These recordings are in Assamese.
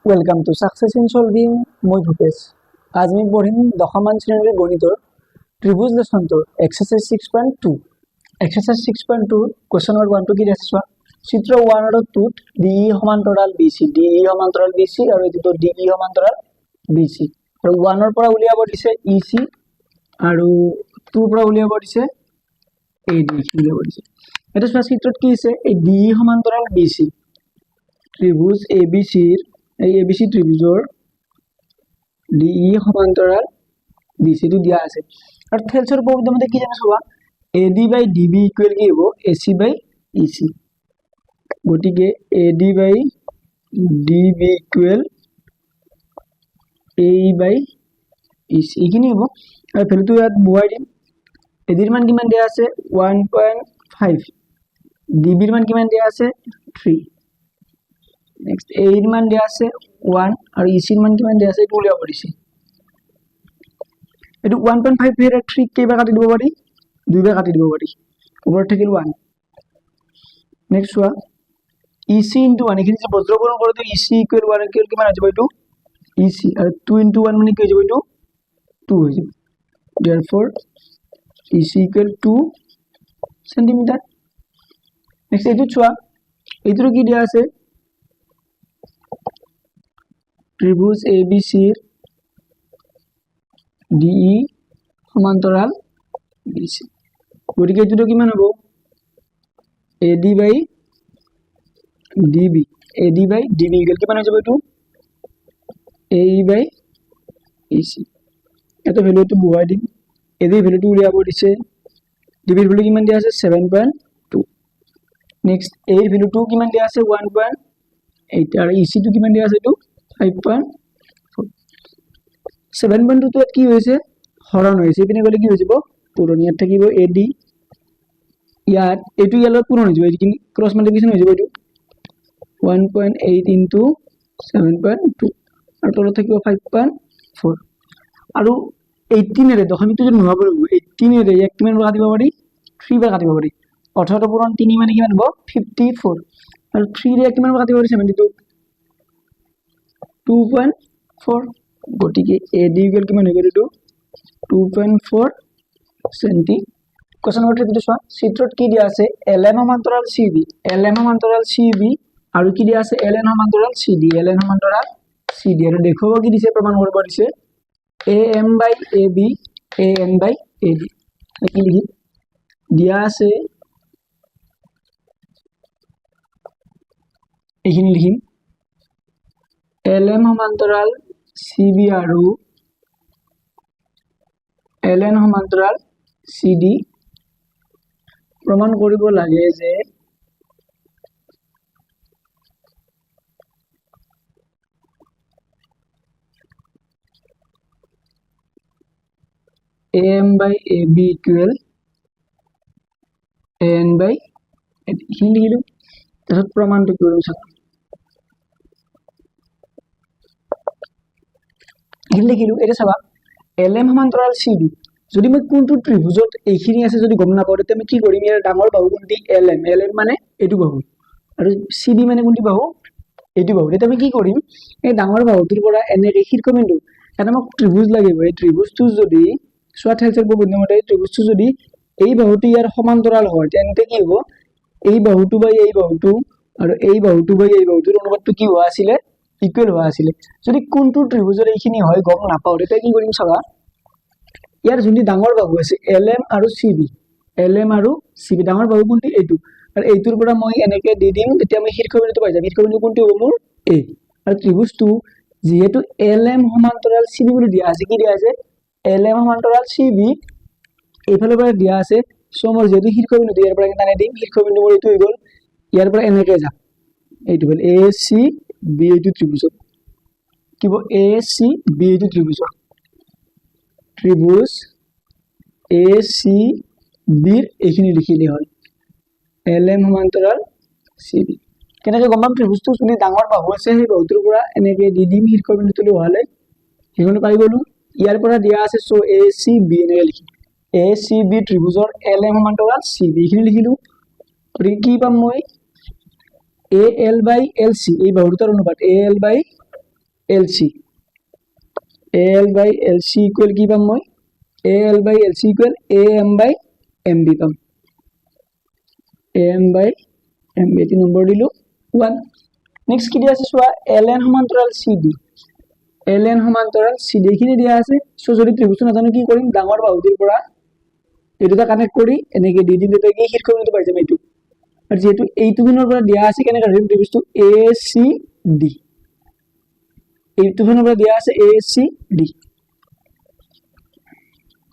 Welcome to Success in Solving. মই ভূপেশ। আজি আমি পঢ়িম দশমমান শ্ৰেণীৰ গণিতৰ ত্ৰিভুজ লেচনটোৰ exercise 6.2। Exercise 6.2 question number ওৱানটো কি আছে চোৱা। চিত্ৰ ওৱান আৰু টুত ডি ই সমান্তৰাল বি চি, ডি ই সমান্তৰাল বি চি আৰু এইটোতো ডি ই সমান্তৰাল বি চি। আৰু ওৱানৰ পৰা উলিয়াব দিছে ই চি আৰু টুৰ পৰা উলিয়াব দিছে এ ডি উলিয়াব দিছে। এতিয়া চোৱা, চিত্ৰত কি আছে? এই ডি ই সমান্তৰাল বি চি, ত্ৰিভুজ এ বি চিৰ, এই এ বি চি ত্ৰিভুজৰ ডি ই সমান্তৰাল বি চিটো দিয়া আছে। আৰু থেলছৰ উপপাদ্য মতে কি জানো চোৱা, A D by D B equal কি হ'ব? A C by E C. গতিকে A D by D B equal A E by E C, এইখিনি হ'ব। আৰু ভেলুটো ইয়াত বহুৱাই দিম। এ ডিৰ মান কিমান দিয়া আছে? 1.5। ডি বিৰ মান কিমান দিয়া আছে? থ্ৰী। নেক্সট এ ইৰ মান দিয়া আছে ওৱান আৰু ই চিৰ মান কিমান দিয়া আছে, এইটো উলিয়াব দিছে। এইটো 1.5 থ্ৰী কেইবাৰ কাটি দিব পাৰি? দুইবাৰ কাটি দিব পাৰি। ওপৰত থাকিল ওৱান। নেক্সট চোৱা, ই চি ইনটু ওৱান, এইখিনি যে বজ্ৰপূৰণ কৰোঁতে E C equal one equal কিমান হৈ যাব? এইটো ই চি আৰু টু ইনটু ওৱান মানে কি হৈ যাব? এইটো টু হৈ যাব। Therefore E C equal 2 centimetre। Next এইটোত চোৱা, এইটোৰো কি দিয়া আছে? ত্ৰিভুজ এ বি চিৰ ডি ই সমান্তৰাল বি চি। গতিকে এইটোতো কিমান হ'ব? A D by D B, A D by D B equal কিমান হৈ যাব? এইটো A E by E C। ইয়াতে ভেলুটো বহুৱাই দিম। এ ডিৰ ভেলুটো উলিয়াব দিছে। ডি বিৰ ভেলু কিমান দিয়া আছে? 7.2। নেক্সট এৰ ভেলুটো কিমান দিয়া আছে? 1.8। আৰু ই চিটো কিমান দিয়া আছে? এইটো 5.4। 7.2টো ইয়াত কি হৈছে? হৰণ হৈছে। এইপিনে গ'লে কি হৈ যাব? পূৰণ। ইয়াত থাকিব এ ডি, ইয়াত এইটো ইয়াৰ লগত পূৰণ হৈ যাব, এইখিনি ক্ৰছ মাল্টিপ্লিকেশ্যন হৈ যাব। এইটো 1.8 into 7.2 আৰু তলত থাকিব 5.4। আৰু 18ৰে দশমিকটো যদি নোহোৱাব লাগিব, 18ৰে ইয়াক কিমান বাৰ কাটিব পাৰি? থ্ৰী বাৰ কাটিব পাৰি। 18 পূৰণ তিনি মানে কিমান হ'ব? 54। আৰু থ্ৰীৰে কিমান বাৰ কাটিব পাৰি? 72, 2.4। গতিকে এ ডি ইকুৱেল কিমান হৈ গ'ল? এইটো 2.4 centi। Question number থ্ৰীটো চোৱা, চিত্ৰত কি দিয়া আছে? এল এম সমান্তৰাল চি বি, এল এম সমান্তৰাল চি বি আৰু কি দিয়া আছে? এল এন সমান্তৰাল চি ডি, এল এন সমান্তৰাল চি ডি। আৰু দেখুৱাব কি দিছে? প্ৰমাণ কৰিব দিছে A M by A B, A N by A D। কি লিখিম? দিয়া আছে এইখিনি লিখিম, এল এম সমান্তৰাল চি বি আৰু এল এন সমান্তৰাল চি ডি। প্ৰমাণ কৰিব লাগে যে A M by A B equal A N by, এইখিনি লিখিলোঁ। তাৰপিছত প্ৰমাণটো কি কৰিম চাবা। এইখিনি লিখিলোঁ। এতিয়া চাবা, এল এম সমান্তৰাল চি বি। যদি মই কোনটো ত্ৰিভুজত এইখিনি আছে যদি গম নাপাওঁ, তেতিয়া মই কি কৰিম? ইয়াৰ ডাঙৰ বাহু কোনটি? L M. এল এম মানে এইটো বাহু আৰু চি বি মানে কোনটি বাহু? এইটো বাহু। তেতিয়া আমি কি কৰিম? এই ডাঙৰ বাহুটোৰ পৰা এনেকে শীৰ্ষবিন্দু এটা আমাক ত্ৰিভুজ লাগিব। এই ত্ৰিভুজটো যদি চোৱা, থেলছৰ উপপাদ্য মতে ত্ৰিভুজটো যদি এই বাহুটো ইয়াৰ সমান্তৰাল হয়, তেন্তে কি হ'ব? এই বাহুটো বাই এই বাহুটো আৰু এই বাহুটো বাই এই বাহুটোৰ অনুপাতটো কি হোৱা আছিলে? ইকুৱেল হোৱা আছিলে। যদি কোনটো ত্ৰিভুজৰ এইখিনি হয় গম নাপাওঁ, তেতিয়া কি কৰিম চাবা। ইয়াৰ যোনটো ডাঙৰ বাহু আছে, এল এম আৰু চি বি, এল এম আৰু চি বি, ডাঙৰ বাহু কোনটো? এইটো। আৰু এইটোৰ পৰা মই এনেকে দি দিম, তেতিয়া মই শীৰ্ষবিন্দুটো পাই যাম। শীৰ্ষবিন্দু কোনটো হ'ব মোৰ? এ। আৰু ত্ৰিভুজটো যিহেতু এল এম সমান্তৰাল চি বি বুলি দিয়া আছে, কি দিয়া আছে? এল এম সমান্তৰাল চি বি এইফালৰ পৰা দিয়া আছে। চ' মোৰ যিহেতু শীৰ্ষবিন্দুটো ইয়াৰ পৰা টানি দিম, শীৰ্ষবিন্দু মোৰ এইটো হৈ গ'ল। ইয়াৰ পৰা এনেকে যাম, এইটো হ'ল এ চি বি। এইটো ত্ৰিভুজত কি হ'ব? এ চি বি, এইটো ত্ৰিভুজৰ, ত্ৰিভুজ এ চি বিৰ এইখিনি লিখিলে হ'ল, এল এম সমান্তৰাল চি বি। কেনেকৈ গম পাম? ত্ৰিভুজটো যোনটো ডাঙৰ বাহু আছে, সেই বাহুটোৰ পৰা এনেকে দি দিম শীৰ্ষবিন্দুটোলৈ হোৱালৈ, সেইখিনি পাই গ'লো। ইয়াৰ পৰা দিয়া আছে, চ' এ চি বি এনেকে লিখিম। এ চি বি ত্ৰিভুজৰ এল এম সমান্তৰাল চি বি, এইখিনি লিখিলো। গতিকে কি পাম মই? A L by L C, এই বাহু দুটাৰ অনুপাত A L by L C. A L by L C equal কি পাম মই? A L by L C equal A M by M B palm. A M by M B, এটি নম্বৰ দিলোঁ ওৱান। নেক্সট কি দিয়া আছে চোৱা, এল এন সমান্তৰাল চি ডি। এল এন সমান্তৰাল চি ডি এইখিনি দিয়া আছে। চ' যদি ত্ৰিভুজটো নাজানো কি কৰিম? ডাঙৰ বাহুটোৰ পৰা এই দুটা কানেক্ট কৰি এনেকৈ দি দিম, তেতিয়া কি শীৰ্ষবিন্দুটো পাই যাম এইটো। আৰু যিহেতু এইটো পিনৰ পৰা দিয়া আছে, কেনেকৈ ধৰিম ত্ৰিভুজটো? এ চি ডি, এইটো পিনৰ পৰা দিয়া আছে এ চি ডি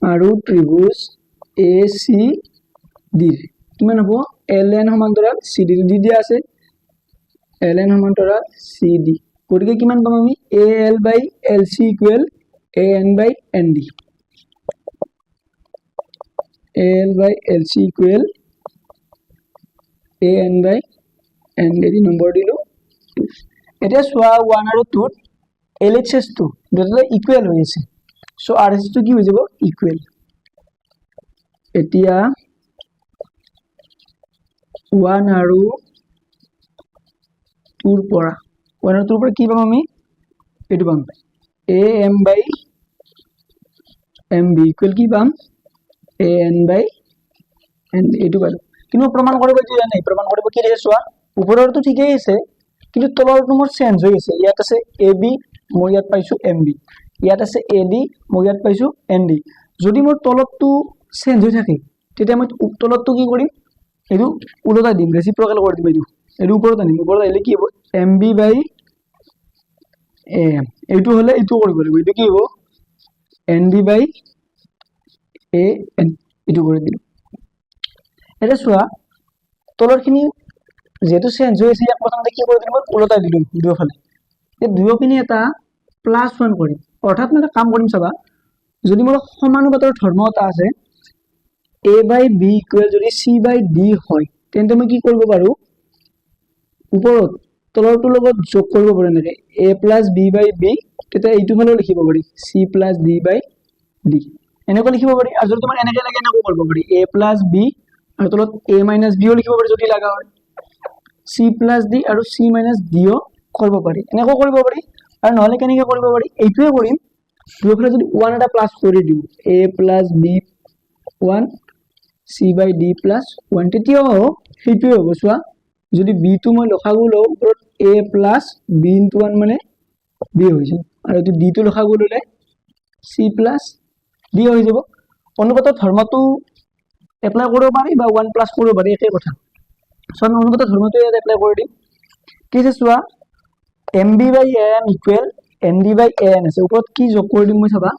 আৰু ত্ৰিভুজ এ চি ডিৰ কিমান হ'ব? এল এন সমান্তৰাল চি ডি দি দিয়া আছে, এল এন সমান্তৰাল চি ডি। গতিকে কিমান পাম আমি? A L by L C equal A N by N D. A L by L C equal A N by N D, number দিলোঁ টু। এতিয়া চোৱা, ওৱান আৰু টুত এল এইচ এছটো দুটা ইকুৱেল হৈ আছে, চ' আৰ এইচ এছটো কি হৈ যাব? ইকুৱেল। এতিয়া ওৱান আৰু টুৰ পৰা, ওৱান আৰু টুৰ পৰা কি পাম আমি? এইটো পাম, A M by M B equal কি পাম? এ এন বাই এন, এইটো পালোঁ। কিন্তু প্ৰমাণ কৰিব দিয়া নাই। প্ৰমাণ কৰিব কি দিছে চোৱা, ওপৰৰটো ঠিকেই আছে, কিন্তু তলৰটো মোৰ চেঞ্জ হৈ আছে। ইয়াত আছে এ বি, মই ইয়াত পাইছোঁ এম বি। ইয়াত আছে এ ডি, মই ইয়াত পাইছোঁ এন ডি। যদি মোৰ তলতটো চেঞ্জ হৈ থাকে, তেতিয়া মই তলতটো কি কৰিম? এইটো ওলোটাই দিম, ৰেচিপ্ৰকেল কৰি দিম। এইটো ওপৰত আনিম। ওপৰত আহিলে কি হ'ব? M B by A M. এইটো হ'লে এইটো কৰিব লাগিব। এইটো কি হ'ব? N D by A N, এইটো কৰি দিলোঁ। এতিয়া চোৱা, তলৰখিনি যিহেতু চেঞ্জ হৈ আছে, ইয়াক প্ৰথমতে কি কৰি দিলোঁ মই? ওলোটাই দিলোঁ দুয়োফালে। এই দুয়োপিনে এটা প্লাছ ওৱান কৰিম। অৰ্থাৎ মই এটা কাম কৰিম চাবা, যদি মোৰ সমানুপাতৰ ধৰ্ম এটা আছে, এ বাই বি ইকুৱেল যদি চি বাই ডি হয়, তেন্তে মই কি কৰিব পাৰোঁ? ওপৰত তলৰটোৰ লগত যোগ কৰিব পাৰোঁ এনেকৈ, A plus B by B। তেতিয়া এইটো ফালেও লিখিব পাৰি C plus D by D, এনেকৈ লিখিব পাৰি। আৰু যদি তোমাৰ এনেকৈ লাগে, এনেকৈ কৰিব পাৰি, এ প্লাছ বি আৰু তলত এ মাইনাছ বিও লিখিব পাৰি যদি লগা হয়। চি প্লাছ ডি আৰু চি মাইনাছ ডিও কৰিব পাৰি, এনেকৈ কৰিব পাৰি। আৰু নহ'লে কেনেকৈ কৰিব পাৰি? এইটোৱে কৰিম, দুয়োফালে যদি ওৱান এটা প্লাছ কৰি দিওঁ, A plus B one C by D plus one, তেতিয়াও সেইটোৱে হ'ব। চোৱা, যদি বিটো মই লসাগু লওঁ, ওপৰত A plus B into one মানে বি হৈ যাব, আৰু এইটো ডিটো লসাগু ল'লে চি প্লাছ ডি হৈ যাব। অনুপাতৰ ধৰ্মটো এপ্লাই কৰিব পাৰি বা ওৱান প্লাছ কৰিব পাৰি, একেই কথা। চ' আমি অনুপাতৰ ধৰ্মটো ইয়াত এপ্লাই কৰি দিম। কি আছে চোৱা, M B by A M equal N D by A N আছে। ওপৰত কি যোগ কৰি দিম মই চাবা,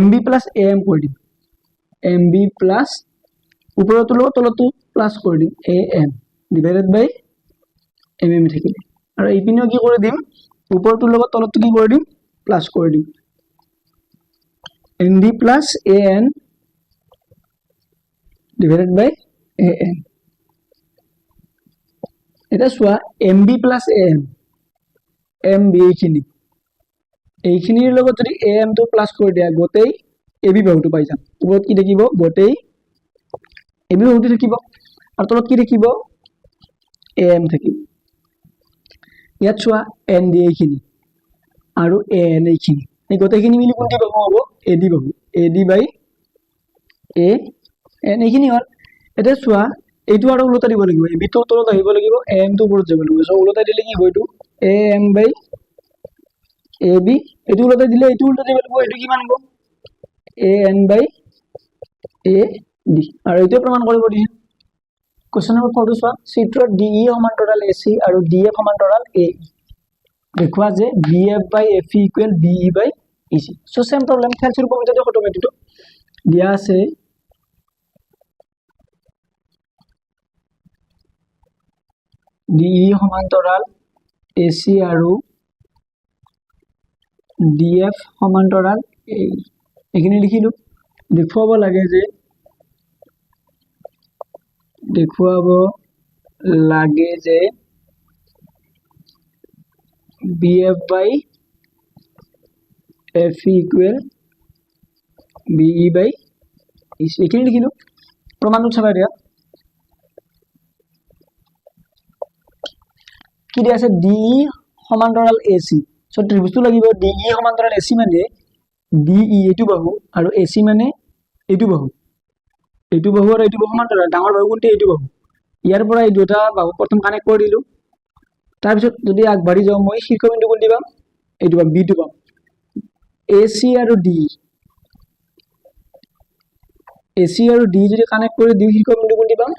M B plus A M কৰি দিম। এম বি প্লাছ ওপৰতো লগত তলতো প্লাছ কৰি দিম, A M divided by M M থাকিলে। আৰু এইপিনেও কি কৰি দিম? ওপৰটোৰ লগত তলতো কি কৰি দিম? প্লাছ কৰি দিম, N D plus A N divided by A N। এতিয়া চোৱা, M B plus A M, M B এইখিনি, এইখিনিৰ লগত যদি এ এমটো প্লাছ কৰি দিয়া, গোটেই এ বি বাহুটো পাই যাম। ওপৰত কি থাকিব? গোটেই এ বি বাহুটো থাকিব। আৰু তলত কি থাকিব? এ এম থাকিব। ইয়াত চোৱা, এন ডি এইখিনি আৰু এ এন এইখিনি, এই গোটেইখিনি মিলি কোনটি বাহু হ'ব? এ ডি বাহু, A D by A N এইখিনি হ'ল। এতিয়া চোৱা, এইটো আৰু ওলোটাই দিব লাগিব। এ বিটো তলত আহিব লাগিব, এ এমটো ওপৰত যাব লাগিব। চ' ওলোটাই দিলে কি হ'ব? এইটো A M by A B, এইটো ওলোটাই দিলে এইটো ওলোটাই দিব লাগিব। এইটো কিমান হ'ব? A N by A D। আৰু এইটোৱে প্ৰমাণ কৰিব দিছে। কুৱেশ্যন নম্বৰ ফ'ৰটো চোৱা, চিত্ৰত ডি ই সমান্তৰাল এ চি আৰু ডি এফ সমান্তৰাল এ ই। দেখুওৱা যে B F by F E equal B E by E C। So same problem, থেলছৰ উপমিততে খতম। এইটোতো দিয়া আছে, ডি ই সমান্তৰাল এ চি আৰু ডি এফ সমান্তৰাল এ ই, এইখিনি লিখিলোঁ। দেখুৱাব লাগে যে, দেখুৱাব লাগে যে B F by F E equal B E by E C, এইখিনি লিখিলোঁ। প্ৰমাণটো চাবা দিয়া। কি দিয়া আছে? ডি ই সমান্তৰাল এ চি। চ' ত্ৰিভুজটো লাগিব। ডি ই সমান্তৰাল এ চি মানে ডি ই এইটো বাহু আৰু এ চি মানে এইটো বাহু। এইটো বাহু আৰু এইটো বাহু সমান্তৰাল। ডাঙৰ বাহু কোনটো? এইটো বাহু। ইয়াৰ পৰা এই দুটা বাহু প্ৰথম কানেক্ট কৰি দিলোঁ। তাৰপিছত যদি আগবাঢ়ি যাওঁ মই, শীৰ্ষবিন্দু কোনটো পাম? এইটো পাম, বিটো পাম। এ চি আৰু ডি, এ চি আৰু ডি যদি কানেক্ট কৰি দিওঁ, শীৰ্ষবিন্দু কোনটো পাম?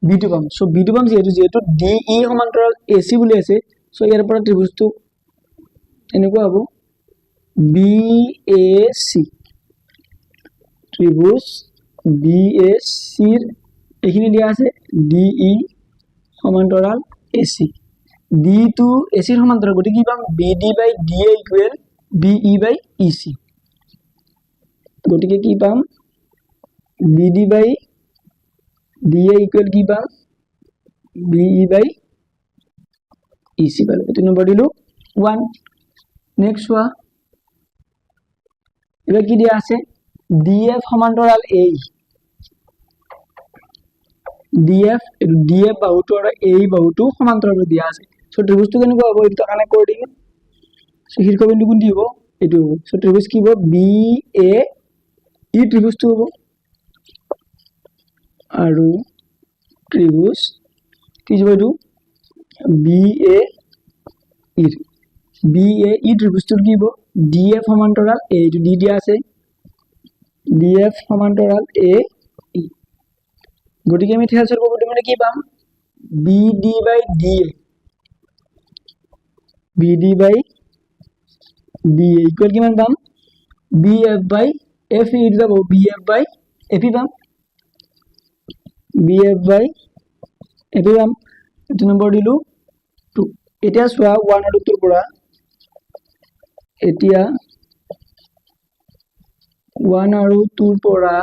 বিটো পাম। চ' বিটো পাম যিহেতু ডি ই সমান্তৰাল এ চি বুলি আছে, চ' ইয়াৰ পৰা ত্ৰিভুজটো এনেকুৱা হ'ব, B A C. ত্ৰিভুজ B A চিৰ এইখিনি দিয়া আছে, ডি ই সমান্তৰাল এ চি। ডি টো এ চিৰ সমান্তৰাল, গতিকে কি পাম? B D by D A equal B E by E C। গতিকে কি পাম? B D by D A equal কি পাম? B E by E C পালোঁ। এইটো নম্বৰ দিলোঁ ওৱান। নেক্সট চোৱা, এইবাৰ কি দিয়া আছে? ডি এফ সমান্তৰাল এ ডি এফ। এইটো ডি এফ বাহুটো আৰু এই বাহুটো সমান্তৰাল দিয়া আছে। চ' ত্ৰিভুজটো কেনেকুৱা হ'ব? এইটো কানেক্ট কৰি দিম। চ' শীৰ্ষবিন্দু কোনটো হ'ব? এইটো হ'ব। চ' ত্ৰিভুজ কি হ'ব? বি এ ই ত্ৰিভুজটো হ'ব। আৰু ত্ৰিভুজ কি হ'ব এইটো? বি এ ইৰ, বি এ ই ত্ৰিভুজটোৰ কি হ'ব? ডি এফ সমান্তৰাল এ, এইটো ডি দিয়া আছে, ডি এফ সমান্তৰাল এ ই। গতিকে আমি থেলছৰ প্ৰপাৰ্টি মানে কি পাম? B D by D A, B D by D A equal কিমান পাম? B F by F E। এইটো যাব, B F by F E পাম, B F by F E পাম। এইটো নম্বৰ দিলোঁ টু। এতিয়া চোৱা, ওৱান আৰু টুৰ পৰা, এতিয়া ওৱান আৰু টুৰ পৰা,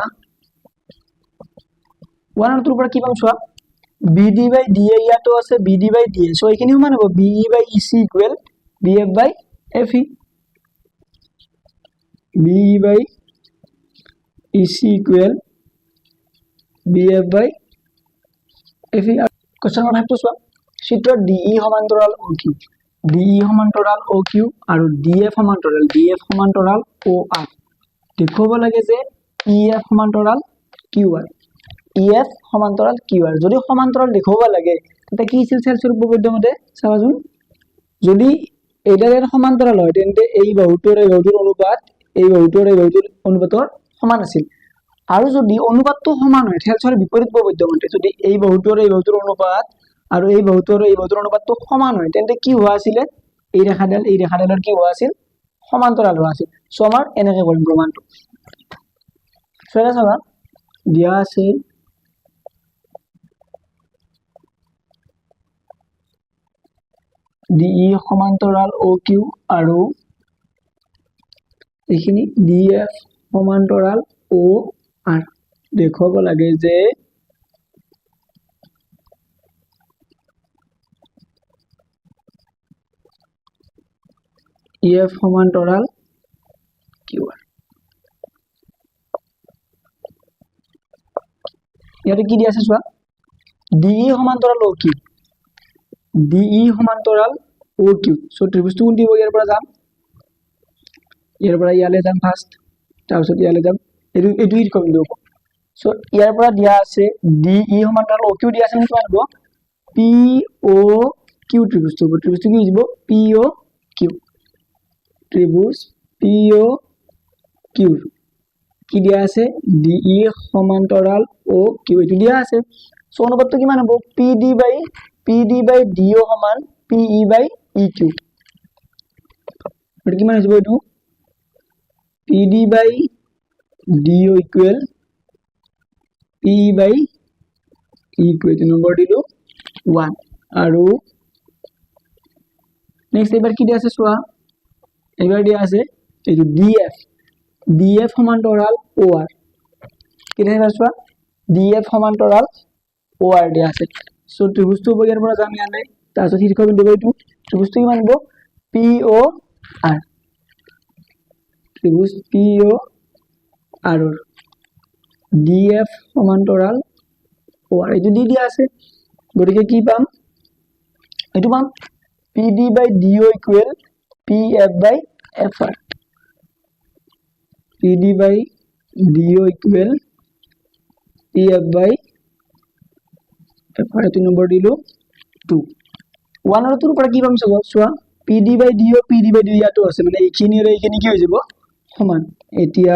ওৱান আৰু টুৰ পৰা কি পাম চোৱা। B D by D A ইয়াতো আছে, B D by D A। So এইখিনি সমান হ'ব B E by E C equal B F by F E। B E by E C equal B F by F E। Question number ফাইভটো চোৱা। চিত্ৰত ডি ই সমান্তৰাল অ' কিউ, ডি ই সমান্তৰাল অ' কিউ আৰু ডি এফ সমান্তৰাল, ডি এফ সমান্তৰাল অ' আৰ। দেখুৱাব লাগে যে ই এফ সমান্তৰাল কিউ আৰ, ই এফ সমান্তৰাল কিউ আৰ। যদি সমান্তৰাল দেখুৱাব লাগে, তেতিয়া কি আছিল থেলছৰ উপপাদ্য মতে চাবাচোন। যদি এইডাল ইয়াত সমান্তৰাল হয়, তেন্তে এই বাহুটোৰ এই বাহুটোৰ অনুপাত এই বাহুটোৰ এই বাহুটোৰ অনুপাতৰ সমান আছিল। আৰু যদি অনুপাতটো সমান হয়, থেলছৰ বিপৰীত উপপাদ্য মতে যদি এই বাহুটোৰ এই বাহুটোৰ অনুপাত আৰু এই বাহুটোৰ এই বাহুটোৰ অনুপাতটো সমান হয়, তেন্তে কি হোৱা আছিলে? এই ৰেখাডাল এই ৰেখাডালৰ কি হোৱা আছিল? সমান্তৰাল হোৱা আছিল। চ' আমাৰ এনেকে কৰিম প্ৰমাণটো। চ' এটা চাবা, দিয়া আছে ডি ই সমান্তৰাল অ' কিউ আৰু এইখিনি ডি এফ সমান্তৰাল অ' আৰ। দেখুৱাব লাগে যে ই এফ সমান্তৰাল কিউ আৰ। ইয়াতে কি দিয়া আছে চোৱা। ডি ই সমান্তৰাল অ' কিউ, ডি ই সমান্তৰাল অ' কিউ। চ' ত্ৰিভুজটো কোনটো হ'ব? ইয়াৰ পৰা যাম, ইয়াৰ পৰা ইয়ালৈ যাম ফাৰ্ষ্ট, তাৰপিছত ইয়ালৈ যাম। এইটো শীৰ্ষবিন্দু হ'ব। চ' ইয়াৰ পৰা দিয়া আছে ডি ই সমান্তৰাল অ' কিউ দিয়া আছে মানে কিমান হ'ব? পি অ' কিউ ত্ৰিভুজটো হ'ব। ত্ৰিভুজটো কি হৈ যাব? পি অ' কিউ। ত্ৰিভুজ পি অ' কিউৰ কি দিয়া আছে? ডি ই সমান্তৰাল অ' কিউ, এইটো দিয়া আছে। চ' অনুপাতটো কিমান হ'ব? P D by D O সমান P E by E Q। এইটো কিমান হৈ যাব? এইটো P D by D O equal P E by E Q। এইটো নম্বৰ দিলোঁ ওৱান। আৰু নেক্সট এইবাৰ কি দিয়া আছে চোৱা। এইবাৰ দিয়া আছে এইটো ডি এফ, ডি এফ সমান্তৰাল অ' আৰ। কি দিয়া আছে চোৱা, ডি এফ সমান্তৰাল অ' আৰ দিয়া আছে। চ' ত্ৰিভুজটো হ'ব, ইয়াৰ পৰা যাম ইয়ালৈ, তাৰপিছত শীৰ্ষবিন্দু হ'ব এইটো। ত্ৰিভুজটো কিমান হ'ব? পি অ' আৰ। ত্ৰিভুজ পি অ' আৰৰ ডি এফ সমান্তৰাল অ' আৰ, এইটো দি দিয়া আছে। গতিকে কি পাম? এইটো পাম। P D by D O equal P F by F R. P D by D O equal P F by F R. এইটো নম্বৰ দিলোঁ টু। ওৱান আৰু টুৰ পৰা কি পাম চাব, চোৱা, P D by D O P D by D ইয়াতো আছে, মানে এইখিনি আৰু এইখিনি কি হৈ যাব? সমান। এতিয়া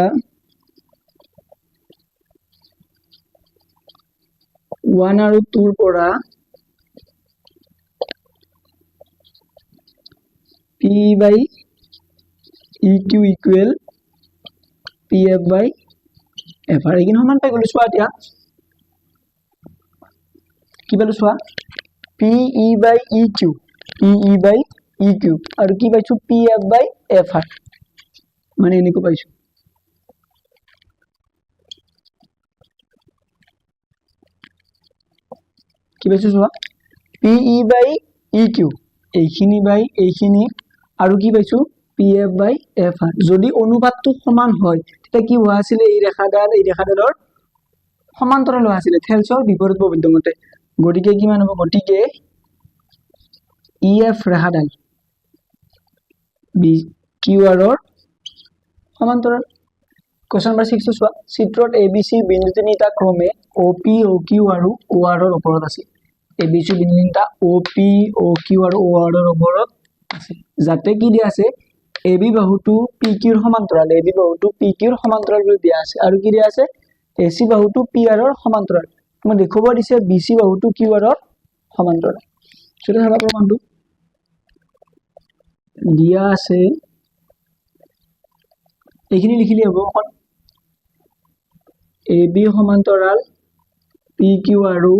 ওৱান আৰু টুৰ পৰা P by E Q equal P F by F R, এইখিনি সমান পাই গ'লো। চোৱা, এতিয়া কি পালো চোৱা, P E by E Q, P E by E Q আৰু কি পাইছো? P F by F R, মানে এনেকুৱা পাইছো। কি পাইছো চোৱা, P E by E Q, এইখিনি বাই এইখিনি আৰু কি পাইছো? P F by F R. যদি অনুপাতটো সমান হয়, তেতিয়া কি হোৱা আছিলে? এই ৰেখাডাল এই ৰেখাডালৰ সমান্তৰাল হোৱা আছিলে থেলছৰ বিপৰীত প্ৰবৃত্তি মতে। গতিকে কিমান হ'ব? গতিকে ই এফ ৰেখাডাল বি কিউ আৰৰ সমান্তৰাল। কুৱেশ্যন নম্বৰ ছিক্সটো চোৱা। চিত্ৰত এ বি চি বিন্দু তিনিটা ক্ৰমে অ' পি, অ' কিউ আৰু অ' আৰৰ ওপৰত আছে। এ বি চি বিন্দু তিনিটা অ' পি, অ' কিউ আৰু অ' আৰৰ ওপৰত আছে। যাতে কি দিয়া আছে? এ বি বাহুটো পি কিউৰ সমান্তৰাল। এ বি বাহুটো পি কিউৰ সমান্তৰাল বুলি দিয়া আছে। আৰু কি দিয়া আছে? এ চি বাহুটো পি আৰৰ সমান্তৰাল। তোমাক দেখুৱাব দিছে বি চি বাহুটো কিউ আৰৰ সমান্তৰাল। সেইটো চাবা, প্ৰমাণটো দিয়া আছে, এইখিনি লিখিলে হ'ব অকল। এ বি সমান্তৰাল পি কিউ আৰু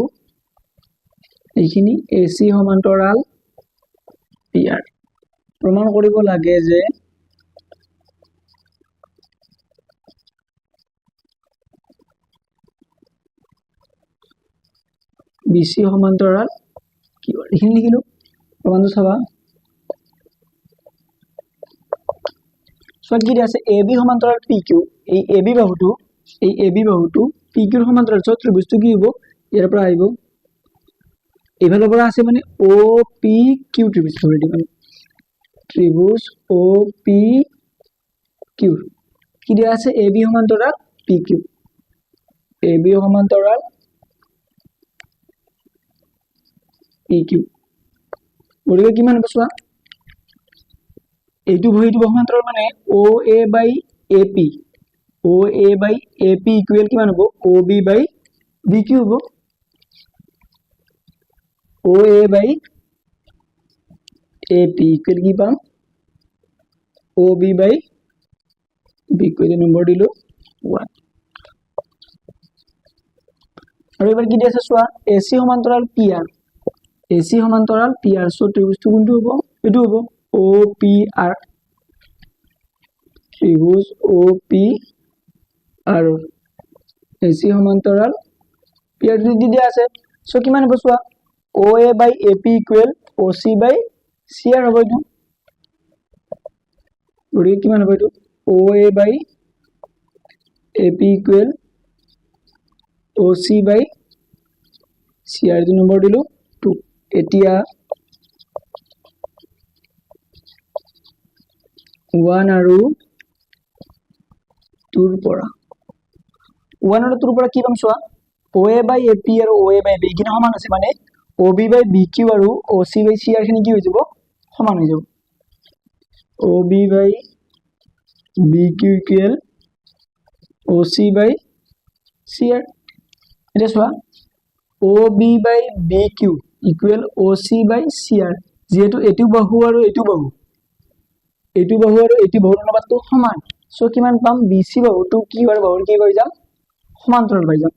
এইখিনি এ চি সমান্তৰাল পি আৰ। প্ৰমাণ কৰিব লাগে যে বি চি সমান্তৰাল কিউ আৰ। এইখিনি লিখিলো। প্ৰমাণটো চাবা। চোৱা, কি দিয়া আছে? এ বি সমান্তৰাল পি কিউ। এই এ বি বাহুটো পি কিউৰ সমান্তৰাল। চ' ত্ৰিভুজটো কি হ'ব? ইয়াৰ পৰা আহিব, এইফালৰ পৰা আছে, মানে অ' পি কিউ ত্ৰিভুজ ধৰি দিম আমি। ত্ৰিভুজ অ' পি কিউ কি দিয়া আছে? এ বি সমান্তৰাল পি কিউ। এ বি সমান্তৰাল পি কিউ। গতিকে কিমান হ'ব চোৱা। এইটো বাহু এইটো সমান্তৰাল, মানে O' A by A P, O' A by A P equal কিমান হ'ব? O' B by B Q হ'ব। O' A by A P equal কি পাম? O' B by B Q. Number দিলো ওৱান। আৰু এবাৰ কি দি আছে চোৱা। এ চি সমান্তৰাল পি আৰ। এ চি সমান্তৰাল পি আৰ। চ' ত্ৰিভুজটো কোনটো হ'ব? এইটো হ'ব অ' পি আৰ। ত্ৰিভুজ O' P R A C সমান্তৰাল পি আৰ দি দিয়া আছে। চ' কিমান হ'ব চোৱা। O' A by A P equal O' C by C R হ'ব এইটো। গতিকে কিমান হ'ব এইটো? O' A by A P equal O' C by C R. এইটো নম্বৰ দিলো টু। এতিয়া ওৱান আৰু টুৰ পৰা, ওৱান আৰু টুৰ পৰা কি পাম চোৱা। O' A by A P আৰু অ' এ বাই বি এইখিনি সমান আছে, মানে O' B by B Q আৰু O' C by C R খিনি কি হৈ যাব? সমান হৈ যাব। O' B by B Q equal O' C by C R. এতিয়া চোৱা, O' B by B Q equal O' C by C R. যিহেতু এইটো বাহু আৰু এইটো বাহু, এইটো বাহু আৰু এইটো বাহুৰ অনুপাতটো সমান, চ' কিমান পাম? বি চি বাহুটো কিউ আৰ বাহুৰ কি পাই যাম? সমান্তৰাল পাই যাম।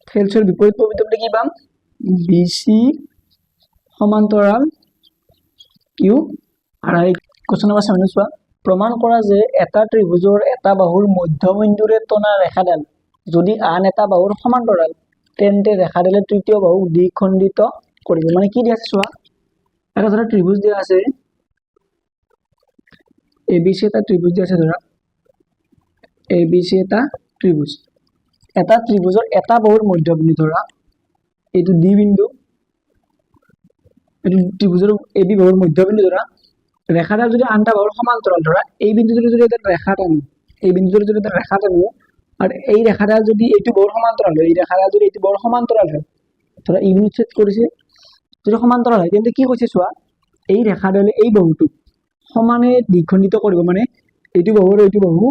থেলছৰ বিপৰীত প্ৰবৃত্তি বুলি কি পাম? বি চি সমান্তৰাল Q R. Question number seven চোৱা। প্ৰমাণ কৰা যে এটা ত্ৰিভুজৰ এটা বাহুৰ মধ্যবিন্দুৰে টনা ৰেখাডাল যদি আন এটা বাহুৰ সমান্তৰাল, তেন্তে ৰেখাডালে তৃতীয় বাহুক দ্বিখণ্ডিত কৰিব। মানে কি দিয়া আছে চোৱা। এটা ধৰা ত্ৰিভুজ দিয়া আছে, এ বি চি এটা ত্ৰিভুজ দিয়া আছে। ধৰা এ বি চি এটা ত্ৰিভুজ। এটা ত্ৰিভুজৰ এটা বাহুৰ মধ্যবিন্দু, ধৰা এইটো ডি বিন্দু। এইটো ত্ৰিভুজৰ এ বি বাহুৰ মধ্যবিন্দু ধৰা, ৰেখাডাল যদি আনটা বাহুৰ সমান্তৰাল ধৰা, এই বিন্দুটোৰে যদি এটা ৰেখা টানো, এই বিন্দুটোৰে যদি এটা ৰেখা টানো আৰু এই ৰেখাডাল যদি এইটো বাহুৰ সমান্তৰাল হয়, এই ৰেখাডাল যদি এইটো বাহুৰ সমান্তৰাল হয়, ধৰা এই বিন্দুত ছেদ কৰিছে, যদি সমান্তৰাল হয় তেন্তে কি কৈছে চোৱা, এই ৰেখাডালে এই বাহুটোক সমানে দ্বিখণ্ডিত কৰিব, মানে এইটো বাহু আৰু এইটো বাহু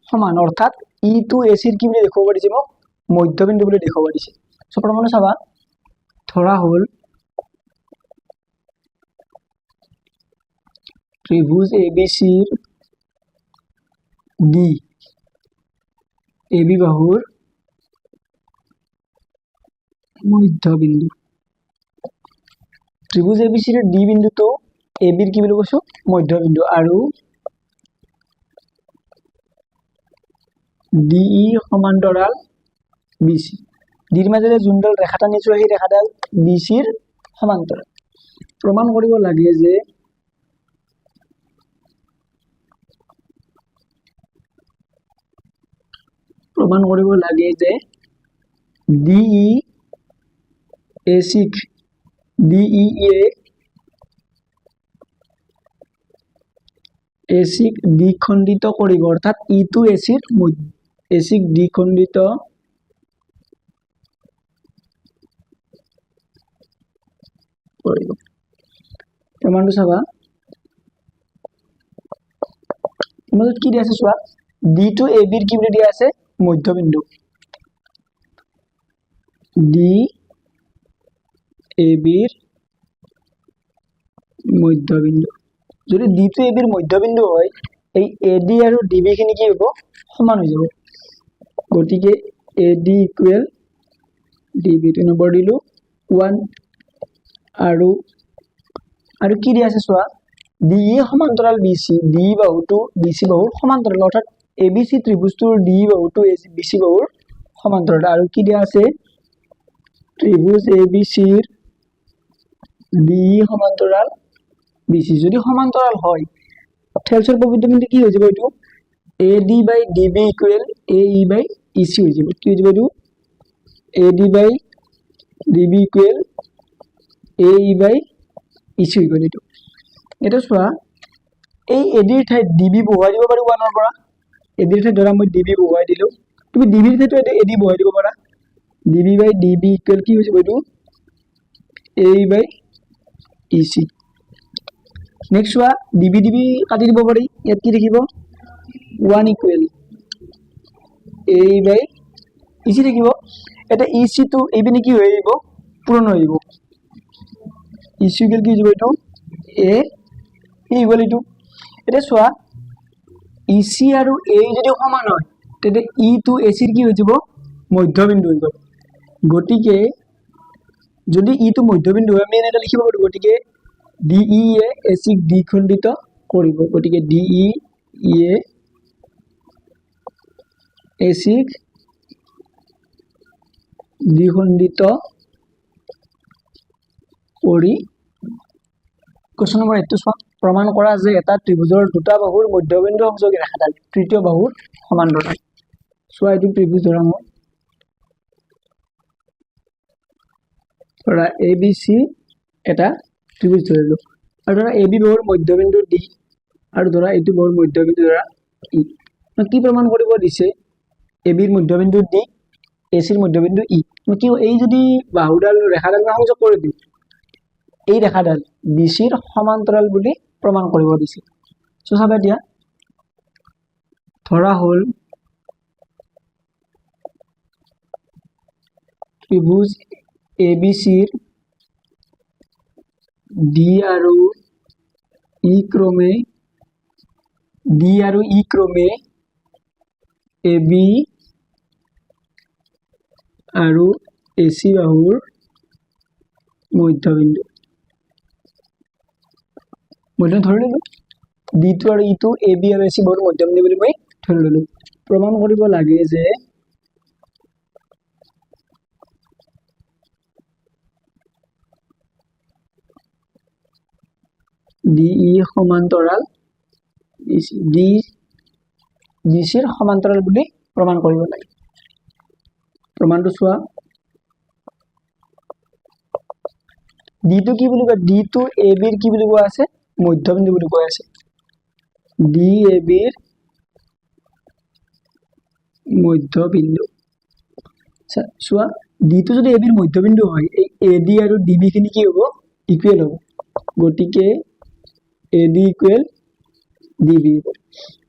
সমান, অৰ্থাৎ ইটো এ চিৰ কি বুলি দেখুৱাব দিছে, মোক মধ্যবিন্দু বুলি দেখুৱাব দিছে। চ' প্ৰমাণটো চাবা, ধৰা হ'ল ত্ৰিভুজ এ বি চিৰ ডি এ বি বাহুৰ মধ্যবিন্দু, ত্ৰিভুজ এ বি চিৰ ডি বিন্দুটো এ বিৰ কি বুলি কৈছো, মধ্যবিন্দু, আৰু ডি ই সমান্তৰাল বি চি, ডিৰ মাজেৰে যোনডাল ৰেখা টানিছো সেই ৰেখাডাল বি চিৰ সমান্তৰাল। প্ৰমাণ কৰিব লাগে যে ডি ই এ চিক ডি ই এ এ চিক দ্বিখণ্ডিত কৰিব, অৰ্থাৎ ই টু এ চিৰ এ চিক দ্বিখণ্ডিত কৰিব। প্ৰমাণটো চাবা, প্ৰমাণটোত কি দিয়া আছে চোৱা, ডি টু এ বিৰ কি বুলি দিয়া আছে, মধ্যবিন্দু, ডি এ বিৰ মধ্যবিন্দু। যদি ডি টু এ বিৰ মধ্যবিন্দু হয়, এই এ ডি আৰু ডি বি খিনি কি হ'ব, সমান হৈ যাব। গতিকে A D equal D B, 2 number দিলো 1। আৰু আৰু কি দিয়া আছে চোৱা, ডি ই সমান্তৰাল বি চি, ডি বাহুটো বি চি বাহুৰ সমান্তৰাল, অৰ্থাৎ এ বি চি ত্ৰিভুজটোৰ ডি বাহুটো এ বি চি বাহুৰ সমান্তৰাল। আৰু কি দিয়া আছে, ত্ৰিভুজ এ বি চিৰ ডি ই সমান্তৰাল বি চি। যদি সমান্তৰাল হয়, থেলছৰ প্ৰবৃত্ত বিন্দু কি হৈ যাব, এইটো A D by D B equal A E by E C হৈ যাব। কি হৈ যাব এইটো, A D by D B equal A E by E C হৈ গ'ল। এইটো এটা চোৱা, এই এ ডিৰ ঠাইত ডি বি বহুৱাই দিব পাৰোঁ ওৱানৰ পৰা, এ ডিৰ ঠাইত ধৰা মই ডি বি বহুৱাই দিলোঁ, তুমি ডি বিৰ ঠাইতো এ ডি বহুৱাই দিব পাৰা। D B by D B equal কি হৈ যাব এইটো, A E by E C. Next চোৱা, ডি বি ডি বি কাটি দিব পাৰি, ইয়াত কি থাকিব, 1 equal A E by E C থাকিব। এতিয়া ই চিটো এইপিনে কি হৈ আহিব, পূৰণ হৈ আহিব, ই চি ইকুৱেল কি হৈ যাব এইটো, এ ইকুৱেল এইটো। এতিয়া চোৱা, ই চি আৰু এ যদি সমান হয়, তেতিয়া ই টু এ চিৰ কি হৈ যাব, মধ্যবিন্দু হৈ গ'ল। গতিকে যদি ইটো মধ্যবিন্দু হয়, আমি এনেকৈ লিখিব পাৰোঁ, গতিকে ডি ই এ চিক দ্বিখণ্ডিত কৰিব, গতিকে ডি ই এ এ চিক দ্বিখণ্ডিত কৰি। কুৱেশ্যন নম্বৰ 8টো চোৱা, প্ৰমাণ কৰা যে এটা ত্ৰিভুজৰ দুটা বাহুৰ মধ্যবিন্দু সংযোগী ৰেখাডাল তৃতীয় বাহুৰ সমান্তৰাল। চোৱা, এইটো ত্ৰিভুজ ধৰা মই, ধৰা এ বি চি এটা ত্ৰিভুজ ধৰিলো, আৰু ধৰা এ বি বাহুৰ মধ্যবিন্দু ডি, আৰু ধৰা এইটো বাহুৰ মধ্যবিন্দু ধৰা ই। কি প্ৰমাণ কৰিব দিছে, এ বিৰ মধ্যবিন্দু ডি, এ চিৰ মধ্যবিন্দু ই। কি এই যদি বাহুডাল ৰেখাডাল মই সংযোগ কৰি দিওঁ, এই ৰেখাডাল বি চিৰ সমান্তৰাল বুলি প্ৰমাণ কৰিব দিছে। চ' চাবা এতিয়া, ধৰা হ'ল ত্ৰিভুজ এ বি চিৰ ডি আৰু ই ক্ৰমে, ডি আৰু ই ক্ৰমে এ বি আৰু এ চি বাহুৰ মধ্যবিন্দু। মধ্যবিন্দু ধৰি ললো, ডি টো আৰু ইটো এ বি আৰু এ চি বাহুৰ মধ্যবিন্দু বুলি মই ধৰি ললো। প্ৰমাণ কৰিব লাগে যে ডি ই সমান্তৰাল ডি ডি চিৰ সমান্তৰাল বুলি প্ৰমাণ কৰিব লাগে। প্ৰমাণটো চোৱা, ডিটো কি বুলি কয়? ডিটো এ বিৰ কি বুলি কোৱা আছে? মধ্যবিন্দু বুলি কোৱা আছে। ডি এ বিৰ মধ্যবিন্দু। চোৱা, ডিটো যদি এ বিৰ মধ্যবিন্দু হয়, এই এ ডি আৰু ডি বি খিনি কি হ'ব? ইকুৱেল হ'ব। গতিকে A D equal D B.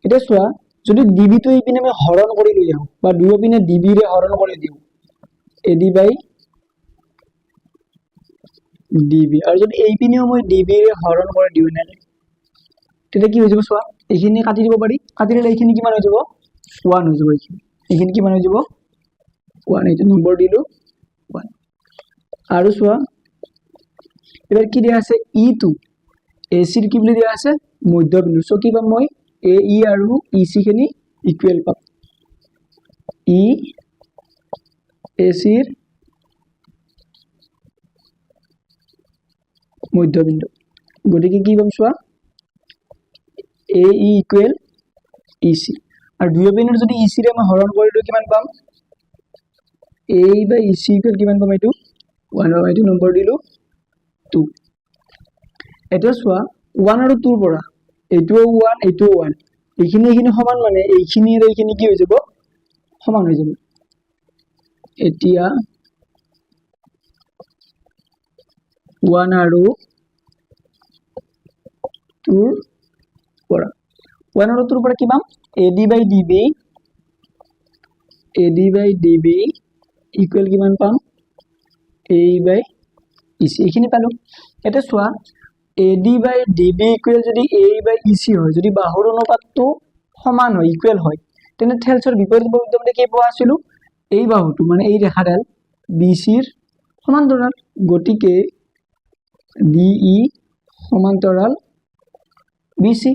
এতিয়া চোৱা, যদি ডি বিটো এইপিনে আমি হৰণ কৰি লৈ আহোঁ বা দুয়ো পিনে ডি বিৰে হৰণ কৰি দিওঁ, A D by D B, আৰু যদি এইপিনেও মই ডি বিৰে হৰণ কৰি দিওঁ এনেকৈ, তেতিয়া কি হৈ যাব? চোৱা, এইখিনি কাটি দিব পাৰি। কাটি দিলে এইখিনি কিমান হৈ যাব? ওৱান হৈ যাব। এইখিনি কিমান হৈ যাব? ওৱান। এইটো নম্বৰ দিলোঁ ওৱান। আৰু চোৱা, এইবাৰ কি দিয়া আছে? ইটো এ চিৰ কি বুলি দিয়া আছে? মধ্যবিন্দু। চ' কি পাম মই? এ ই আৰু ই চি খিনি ইকুৱেল পাম। ই এ চিৰ মধ্যবিন্দু, গতিকে কি পাম চোৱা, A E equal E C. আৰু দুয়ো পিনৰ যদি ই চিৰে মই হৰণ কৰি দিওঁ, কিমান পাম? এ E by E C equal কিমান পাম? এইটো ওৱান পাম। এইটো নম্বৰ দিলোঁ টু। এতিয়া চোৱা, ওৱান আৰু টুৰ পৰা এইটোও ওৱান, এইটোও ওৱান, এইখিনি এইখিনি সমান, মানে এইখিনি আৰু এইখিনি কি হৈ যাব? সমান হৈ যাব। এতিয়া ওৱান আৰু টুৰ পৰা, ওৱান আৰু টুৰ পৰা কি পাম? A D by D B, A D by D B equal কিমান পাম? A E by E C. এইখিনি পালোঁ। এতিয়া চোৱা, A D by D B equal যদি A E by E C হয়, যদি বাহুৰ অনুপাতটো সমান হয়, ইকুৱেল হয়, তেন্তে থেলছৰ বিপৰীত বৈদ্যমতে কি পোৱা আছিলোঁ? এই বাহুটো, মানে এই ৰেখাডাল বি চিৰ সমান্তৰাল। গতিকে ডি ই সমান্তৰাল বি চি।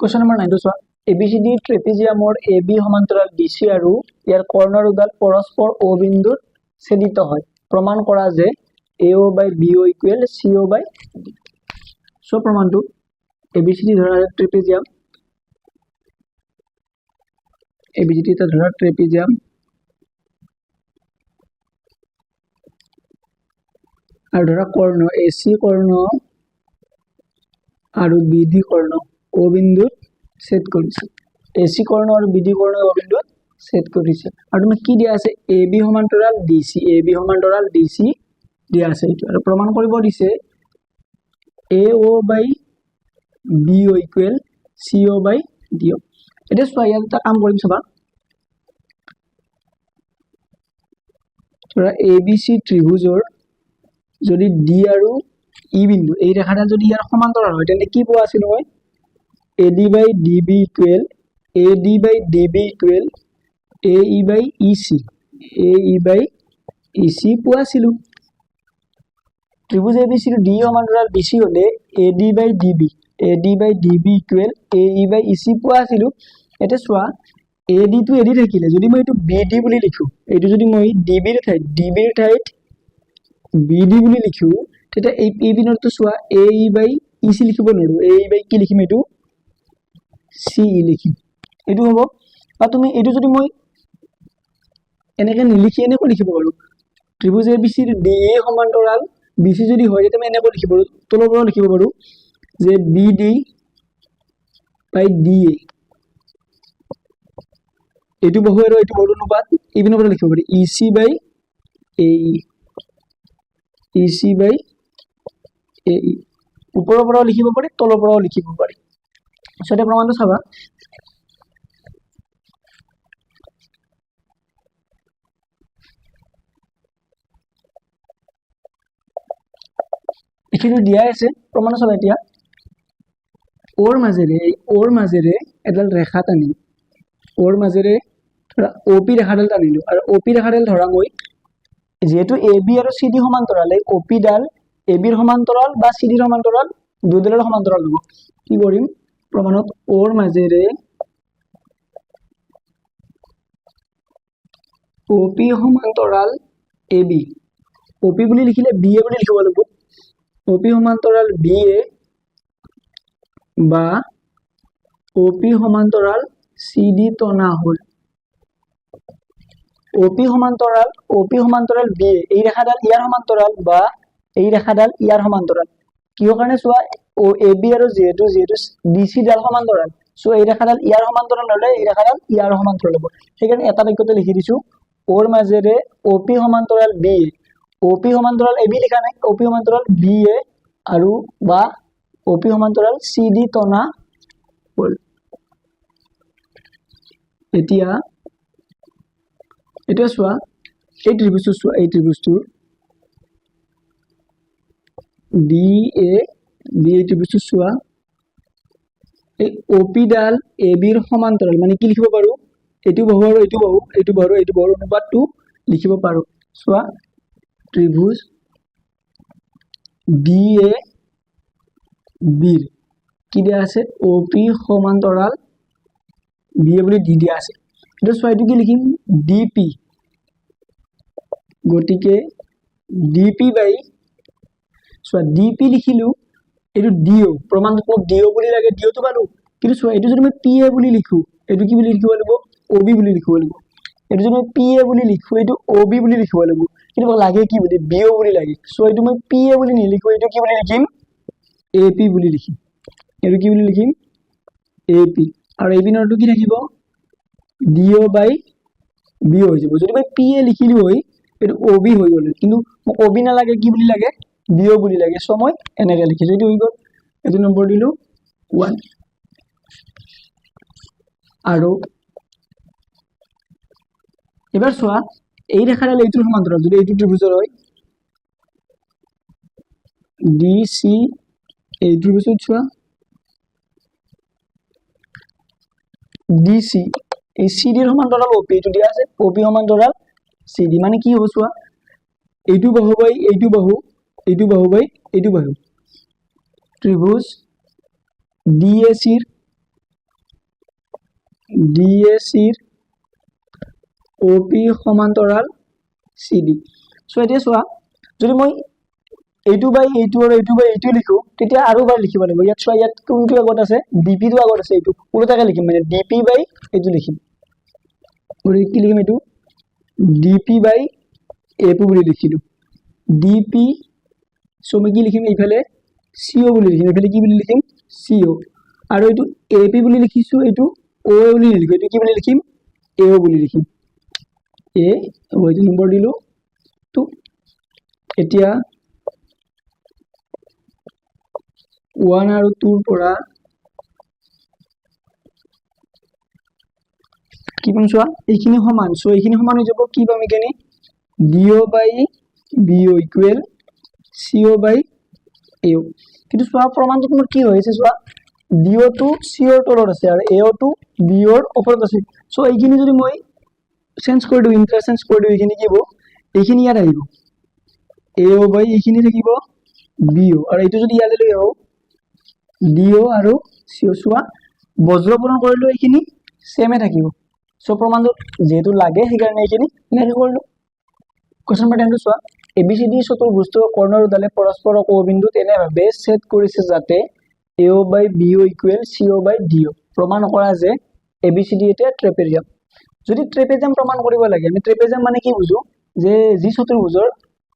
কুৱেশ্যন নম্বৰ নাইনটো চোৱা। এ বি চি ডি ট্ৰেপিজিয়ামৰ এ বি সমান্তৰাল বি চি আৰু ইয়াৰ কৰ্ণ দুডাল পৰস্পৰ অ' বিন্দুত ছেদিত হয়। প্ৰমাণ কৰা যে A O by B O equal C O by D. So' প্ৰমাণটো, এ বি চি ডি ধৰা trapezium, A B C D এটা ধৰা ট্ৰেপিজিয়াম আৰু ধৰা কৰ্ণ এ চি কৰ্ণ আৰু বি ডি কৰ্ণ অ' বিন্দুত ছেদ কৰিছে। এ চি কৰ্ণ আৰু বি ডি কৰ্ণ অ' বিন্দুত ছেদ কৰিছে। আৰু তোমাক কি দিয়া আছে? এ বি সমান্তৰাল ডি চি, এ বি সমান্তৰাল ডি চি দিয়া আছে এইটো। আৰু প্ৰমাণ কৰিব দিছে A O by B O equal C O by D O. এতিয়া চোৱা, ইয়াত এটা কাম কৰিম। চাবা, ধৰা এ বি চি ত্ৰিভুজৰ যদি ডি আৰু ই বিন্দু, এই ৰেখাডাল যদি ইয়াৰ সমান্তৰাল হয়, তেন্তে কি পোৱা আছিলো মই? A D by D B equal, A D by D B equal A E by E C, A E by E C পোৱা আছিলো। ত্ৰিভুজ এ বি চিৰ ডি সমান্তৰাল বি চি হ'লে A D by D B, A D by D B equal A E by E C পোৱা আছিলো। এতিয়া চোৱা, এ ডিটো এ ডি থাকিলে, যদি মই এইটো বি ডি বুলি লিখোঁ, এইটো যদি মই ডি বিৰ ঠাইত বি ডি বুলি লিখোঁ, তেতিয়া এই পিনৰটো চোৱা, A E by E C লিখিব নোৱাৰোঁ। এ ই বাই কি লিখিম? এইটো চি ই লিখিম, এইটো হ'ব। বা তুমি এইটো যদি মই এনেকৈ নিলিখি এনেকৈ লিখিব পাৰোঁ, ত্ৰিভুজ এ বি চিৰ ডি এ সমান্তৰাল বি চি যদি হয়, তেতিয়া মই এনেকৈ লিখিব পাৰোঁ, তলৰ পৰাও লিখিব পাৰোঁ যে B D by D A, এইটো বাহু আৰু এইটো বাহুৰ অনুপাত এইপিনৰ পৰা লিখিব পাৰি E C by A E, E C by A E. ওপৰৰ পৰাও লিখিব পাৰি, তলৰ পৰাও লিখিব পাৰি। চ' এতিয়া প্ৰমাণটো চাবা। এইখিনি দিয়াই আছে, প্ৰমাণো চাবা। এতিয়া অ'ৰ মাজেৰে, এই অ'ৰ মাজেৰে এডাল ৰেখা টানিম। অ'ৰ মাজেৰে ধৰা অ' পি ৰেখাডাল টানিলো আৰু অ' পি ৰেখাডাল ধৰা মই যিহেতু এ বি আৰু চি ডি সমান্তৰাল, এই অ' পিডাল এ বিৰ সমান্তৰাল বা চি ডিৰ সমান্তৰাল, দুডালৰ সমান্তৰাল হ'ব। কি কৰিম প্ৰমাণত? অ'ৰ মাজেৰে অ' পি সমান্তৰাল এ বি, অ' পি বুলি লিখিলে বি এ বুলি লিখিব লাগিব। অ' পি সমান্তৰাল বি এ বা অ' পি সমান্তৰাল চি ডি টনা হ'ল। অ' পি সমান্তৰাল, অ' পি সমান্তৰাল বি এ, এই ৰেখাডাল ইয়াৰ সমান্তৰাল বা এই ৰেখাডাল ইয়াৰ সমান্তৰাল। কিহৰ কাৰণে চোৱা, এ বি আৰু যিহেতু যিহেতু ডি চি ডাল সমান্তৰাল, চ' এই ৰেখাডাল ইয়াৰ সমান্তৰাল হ'লে এই ৰেখাডাল ইয়াৰ সমান্তৰাল হ'ব। সেইকাৰণে এটা বাক্যতে লিখি দিছো, অ'ৰ মাজেৰে অ' পি সমান্তৰাল বি এ, অ' পি সমান্তৰাল এ বি লিখা নাই, অ' পি সমান্তৰাল বি এ আৰু বা অ' পি সমান্তৰাল চি ডি টনা হ'ল। এতিয়া এতিয়া চোৱা, এই ত্ৰিভুজটো চোৱা, এই ত্ৰিভুজটোৰ ডি এ বি, এই ত্ৰিভুজটো চোৱা, এই অ' পি ডাল এ বিৰ সমান্তৰাল, মানে কি লিখিব পাৰো? এইটো বাহু আৰু এইটো বাহু, এইটো বাহু আৰু এইটো বাহুৰ অনুপাতটো লিখিব পাৰো। চোৱা, ত্ৰিভুজ ডি এ বিৰ কি দিয়া আছে? অ' পি সমান্তৰাল বি এ বুলি দি দিয়া আছে। এতিয়া চোৱা, এইটো কি লিখিম? D P. গতিকে ডি পি বাই, চোৱা, ডি পি লিখিলো, এইটো ডি অ', প্ৰমাণটোত মোক ডি অ' বুলি লাগে, ডি অ'টো পালো। কিন্তু চোৱা, এইটো যদি মই পি এ বুলি লিখো, এইটো কি বুলি লিখিব লাগিব? অ' বি বুলি লিখিব লাগিব। এইটো যদি মই পি এ বুলি লিখো, এইটো অ' বি বুলি লিখিব লাগিব। কিন্তু মোক লাগে কি বুলি? বি অ' বুলি লাগে। চ' এইটো মই পি এ বুলি নিলিখো, এইটো কি বুলি লিখিম? এ পি বুলি লিখিম। এইটো কি বুলি লিখিম? A P. আৰু এই পিনৰটো কি থাকিব? ডি অ' বাই বি অ' হৈ যাব। যদি মই পি এ লিখিলো হয়, এইটো অ' বি হৈ গ'ল। কিন্তু মোক অ' বি নালাগে, কি বুলি লাগে? বি অ' বুলি লাগে। চ' মই এনেকে লিখিছো, এইটো হৈ গ'ল। এইটো নম্বৰ দিলো 1। আৰু এবাৰ চোৱা, এই ৰেখাডাল এইটোৰ সমান্তৰাল যদি এইটো ত্ৰিভুজৰ হয়, ডি চি, এই ত্ৰিভুজত চোৱা, ডি চি, এই চি ডিৰ সমান্তৰাল অ' পি, এইটো দিয়া আছে, অ' পি সমান্তৰাল চি ডি, মানে কি হ'ব চোৱা, এইটো বাহু বাই এইটো বাহু, এইটো বাহু বাই এইটো বাহু। ত্ৰিভুজ ডি এ চিৰ, ডি এ চিৰ অ' পি সমান্তৰাল চি ডি। চ' এতিয়া চোৱা, যদি মই এইটো বাই এইটো আৰু এইটো বাই এইটো লিখো, তেতিয়া আৰু এবাৰ লিখিব লাগিব। ইয়াত চোৱা, ইয়াত কোনটো আগত আছে? ডি পিটো আগত আছে, এইটো ওলোটাকে লিখিম, মানে ডি পি বাই এইটো লিখিম। গতিকে কি লিখিম? এইটো D P by A P বুলি লিখিলো। ডি পি, চ' মই কি লিখিম? এইফালে চি অ' বুলি লিখিম। এইফালে কি বুলি লিখিম? চি অ'। আৰু এইটো এ পি বুলি লিখিছো, এইটো অ' এ বুলি নিলিখো, এইটো কি বুলি লিখিম? এ অ' বুলি লিখিম। এ অ', এইটো নম্বৰ দিলো 2। এতিয়া 1 আৰু 2ৰ পৰা কি পাম চোৱা, এইখিনি সমান, চ' এইখিনি সমান হৈ যাব। কি পাম এইখিনি? D O by B O equal C O by A O. কিন্তু চোৱা, প্ৰমাণটোত মোৰ কি হৈ আছে চোৱা, ডি অ'টো চি অ'ৰ তলত আছে আৰু এ অ'টো বি অ'ৰ ওপৰত আছে। চ' এইখিনি যদি মই চেঞ্জ কৰি দিওঁ, ইণ্টাৰচেঞ্জ কৰি দিওঁ, এইখিনি কি হ'ব? এইখিনি ইয়াত আহিব, এ অ' বাই এইখিনি থাকিব বি অ', আৰু এইটো যদি ইয়ালৈ লৈ আহোঁ, ডি অ' আৰু চি অ'। চোৱা, বজ্ৰপূৰণ কৰিলেও এইখিনি ছেমে থাকিব। চ' প্ৰমাণটোত যিহেতু লাগে, সেইকাৰণে এইখিনি এনেকৈ কৰিলোঁ। কুৱেশ্যন নম্বৰ 10টো চোৱা, এ বি চি ডি চতুৰ্ভুজটোৰ কৰ্ণৰ দুডালে পৰস্পৰৰ অ' বিন্দুত এনেভাৱে ছেদ কৰিছে যাতে A O by B O equal C O by D O. প্ৰমাণ কৰা যে এ বি চি ডি এতিয়া ট্ৰেপেজিয়াম। যদি ট্ৰেপেজিয়াম প্ৰমাণ কৰিব লাগে, আমি ট্ৰেপেজিয়াম মানে কি বুজো? যে যি চতুৰ্ভুজৰ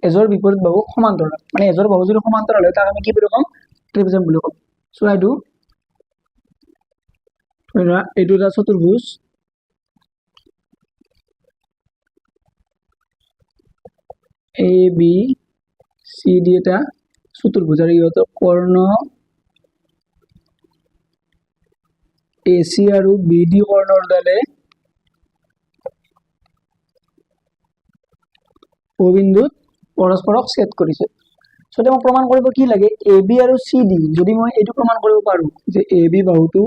এজৰ বিপৰীত বাহু সমান্তৰাল, মানে এজৰ বাহু যদি সমান্তৰাল হয়, তাক আমি কি বুলি ক'ম? ট্ৰেপেজিয়াম বুলি ক'ম। চোৱা, এইটো ধৰি লোৱা, এইটো এটা চতুৰ্ভুজ, এ বি চি ডি এটা চতুৰ্ভুজ, আৰু ইহঁতৰ কৰ্ণ এ চি আৰু বি ডি কৰ্ণৰ ডালে অ' বিন্দুত পৰস্পৰক ছেদ কৰিছে। চ' এতিয়া মোক প্ৰমাণ কৰিব কি লাগে? এ বি আৰু চি ডি। যদি মই এইটো প্ৰমাণ কৰিব পাৰোঁ যে এ বি বাহুটো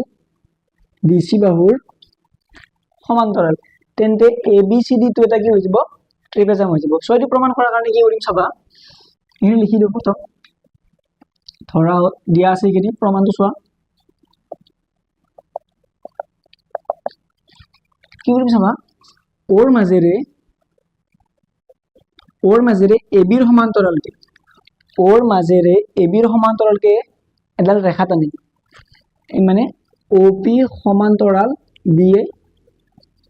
ডি চি বাহুৰ সমান্তৰাল, তেন্তে এ বি চি ডিটো এটা কি হৈ যাব? ট্ৰেপেজাম হৈ যাব। চ' এইটো প্ৰমাণ কৰাৰ কাৰণে কি কৰিম চাবা, এইখিনি লিখি দিওঁ প্ৰথম। ধৰা দিয়া আছে এইখিনি, প্ৰমাণটো চোৱা কি কৰিম চাবা, অ'ৰ মাজেৰে এ বিৰ সমান্তৰালকে, অ'ৰ মাজেৰে এ বিৰ সমান্তৰালকে এডাল ৰেখা টানিম, এই মানে অ' পি সমান্তৰাল বি এ,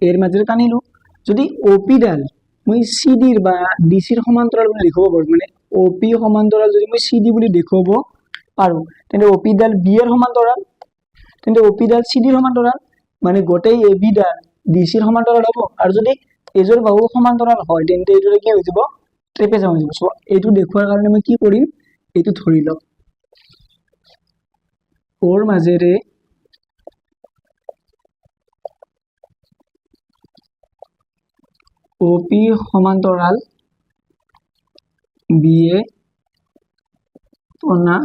এৰ মাজেৰে টানিলো। যদি অ' পিডাল মই চি ডিৰ বা ডি চিৰ সমান্তৰাল বুলি লিখিব পাৰোঁ, মানে অ' পি সমান্তৰাল যদি মই চি ডি বুলি দেখুৱাব পাৰোঁ, তেন্তে অ' পিডাল বি এৰ সমান্তৰাল, তেন্তে অ' পিডাল চি ডিৰ সমান্তৰাল, মানে গোটেই এ বিডাল ডি চিৰ সমান্তৰাল হ'ব। আৰু যদি এযোৰ বাহু সমান্তৰাল হয়, তেন্তে এইটোৰে কি হৈ যাব? ট্ৰেপেজাম হৈ যাব। চ' এইটো দেখুওৱাৰ কাৰণে মই কি কৰিম? এইটো ধৰি লওক অ'ৰ মাজেৰে অ' পি সমান্তৰাল বি এ টনা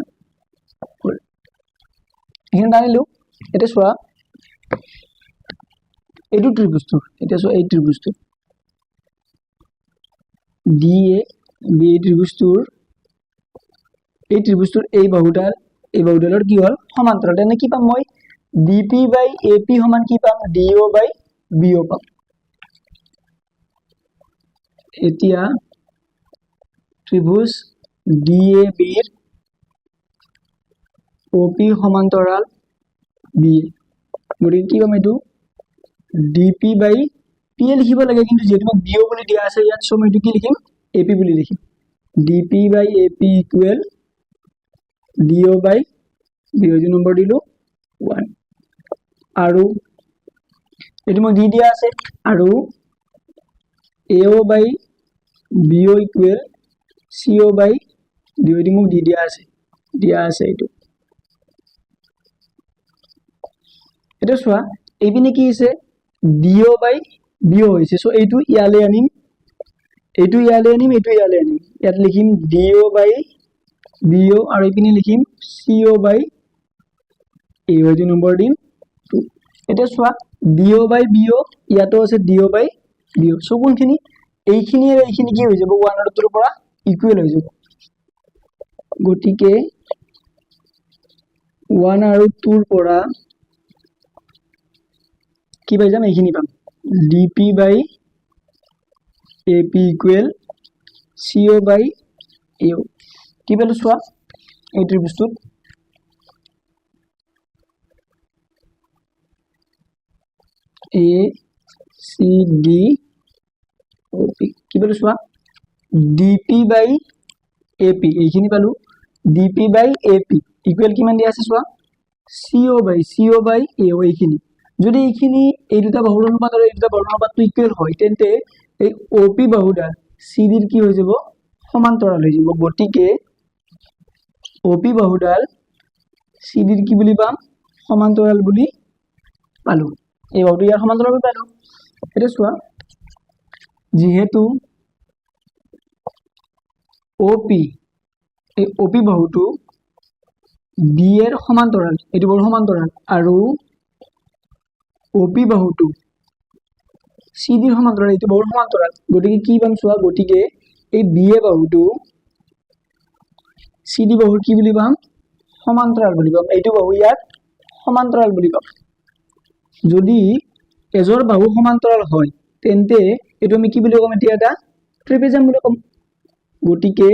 হ'ল। এইখিনি টানিলোঁ। এতিয়া চোৱা, এইটো ত্ৰিভুজটো, এতিয়া চোৱা, এই ত্ৰিভুজটো ডি এ বি, এই ত্ৰিভুজটোৰ এই বাহুডাল এই বাহুডালৰ কি হ'ল? সমান্তৰাল। তেনে কি পাম মই? D P by A P সমান কি পাম? D O by B O পাম। এতিয়া ত্ৰিভুজ ডি এ বিৰ অ' পি সমান্তৰাল বি এ, গতিকে কি পাম? এইটো D P by P A লিখিব লাগে, কিন্তু যিহেতু মোক বি অ' বুলি দিয়া আছে ইয়াত, চ' মই এইটো কি লিখিম? এ পি বুলি লিখিম। D P by A P equal D O by B অ', এইটো নম্বৰ দিলোঁ ওৱান। আৰু এইটো মোক দি দিয়া আছে। আৰু এ অ' বাই বি অ' ইকুৱেল চি অ' বাই ডি অ', এইটো মোক দি দিয়া আছে এইটো। এতিয়া চোৱা, এইপিনে কি হৈছে? ডি অ' বাই বি অ' হৈছে। চ' এইটো ইয়ালৈ আনিম, এইটো ইয়ালৈ আনিম, এইটো ইয়ালৈ আনিম। ইয়াত লিখিম ডি অ' বাই বি অ' আৰু এইপিনে লিখিম চি অ' বাই এ অ', এইটো নম্বৰ দিম টু। এতিয়া চোৱা, ডি অ' বাই বি অ' ইয়াতো আছে ডি অ' বাই বি অ'। চ' কোনখিনি? এইখিনি আৰু এইখিনি কি হৈ যাব? ওৱান আৰু টুৰ পৰা ইকুৱেল হৈ যাব। গতিকে ওৱান আৰু টুৰ পৰা কি পাই যাম? এইখিনি পাম, D P by A P equal C O by এ অ'। কি পালো চোৱা, এই ত্ৰিভুজটোত এ চি ডি অ' পি কি পালো চোৱা, D P by A P এইখিনি পালো। D P by A P equal কিমান দিয়া আছে চোৱা, চি অ' বাই এ অ' এইখিনি। যদি এইখিনি এই দুটা বাহুৰ অনুপাত আৰু এই দুটা বাহুৰ অনুপাতটো ইকুৱেল হয়, তেন্তে এই অ' পি বাহুডাল চি ডিৰ কি হৈ যাব? সমান্তৰাল হৈ যাব। গতিকে অ' পি বাহুডাল চি ডিৰ কি বুলি পাম? সমান্তৰাল বুলি পালো। এই বাহুটো ইয়াৰ সমান্তৰাল বুলি পালো। এতিয়া চোৱা, যিহেতু অ' পি, এই অ' পি বাহুটো বি এৰ সমান্তৰাল, এইটো বাহুৰ সমান্তৰাল, আৰু অ' পি বাহুটো চি ডিৰ সমান্তৰাল, এইটো বাহুৰ সমান্তৰাল, গতিকে কি পাম চোৱা, গতিকে এই বি এ বাহুটো চি ডি বাহুৰ কি বুলি পাম? সমান্তৰাল বুলি পাম। এইটো বাহু ইয়াত সমান্তৰাল বুলি পাম। যদি এযোৰ বাহু সমান্তৰাল হয়, তেন্তে এইটো আমি কি বুলি ক'ম এতিয়া? এটা ট্ৰেপিজিয়াম বুলি ক'ম। গতিকে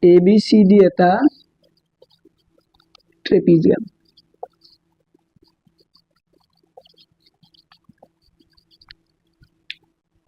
এ বি চি ডি এটা ট্ৰেপিজিয়াম।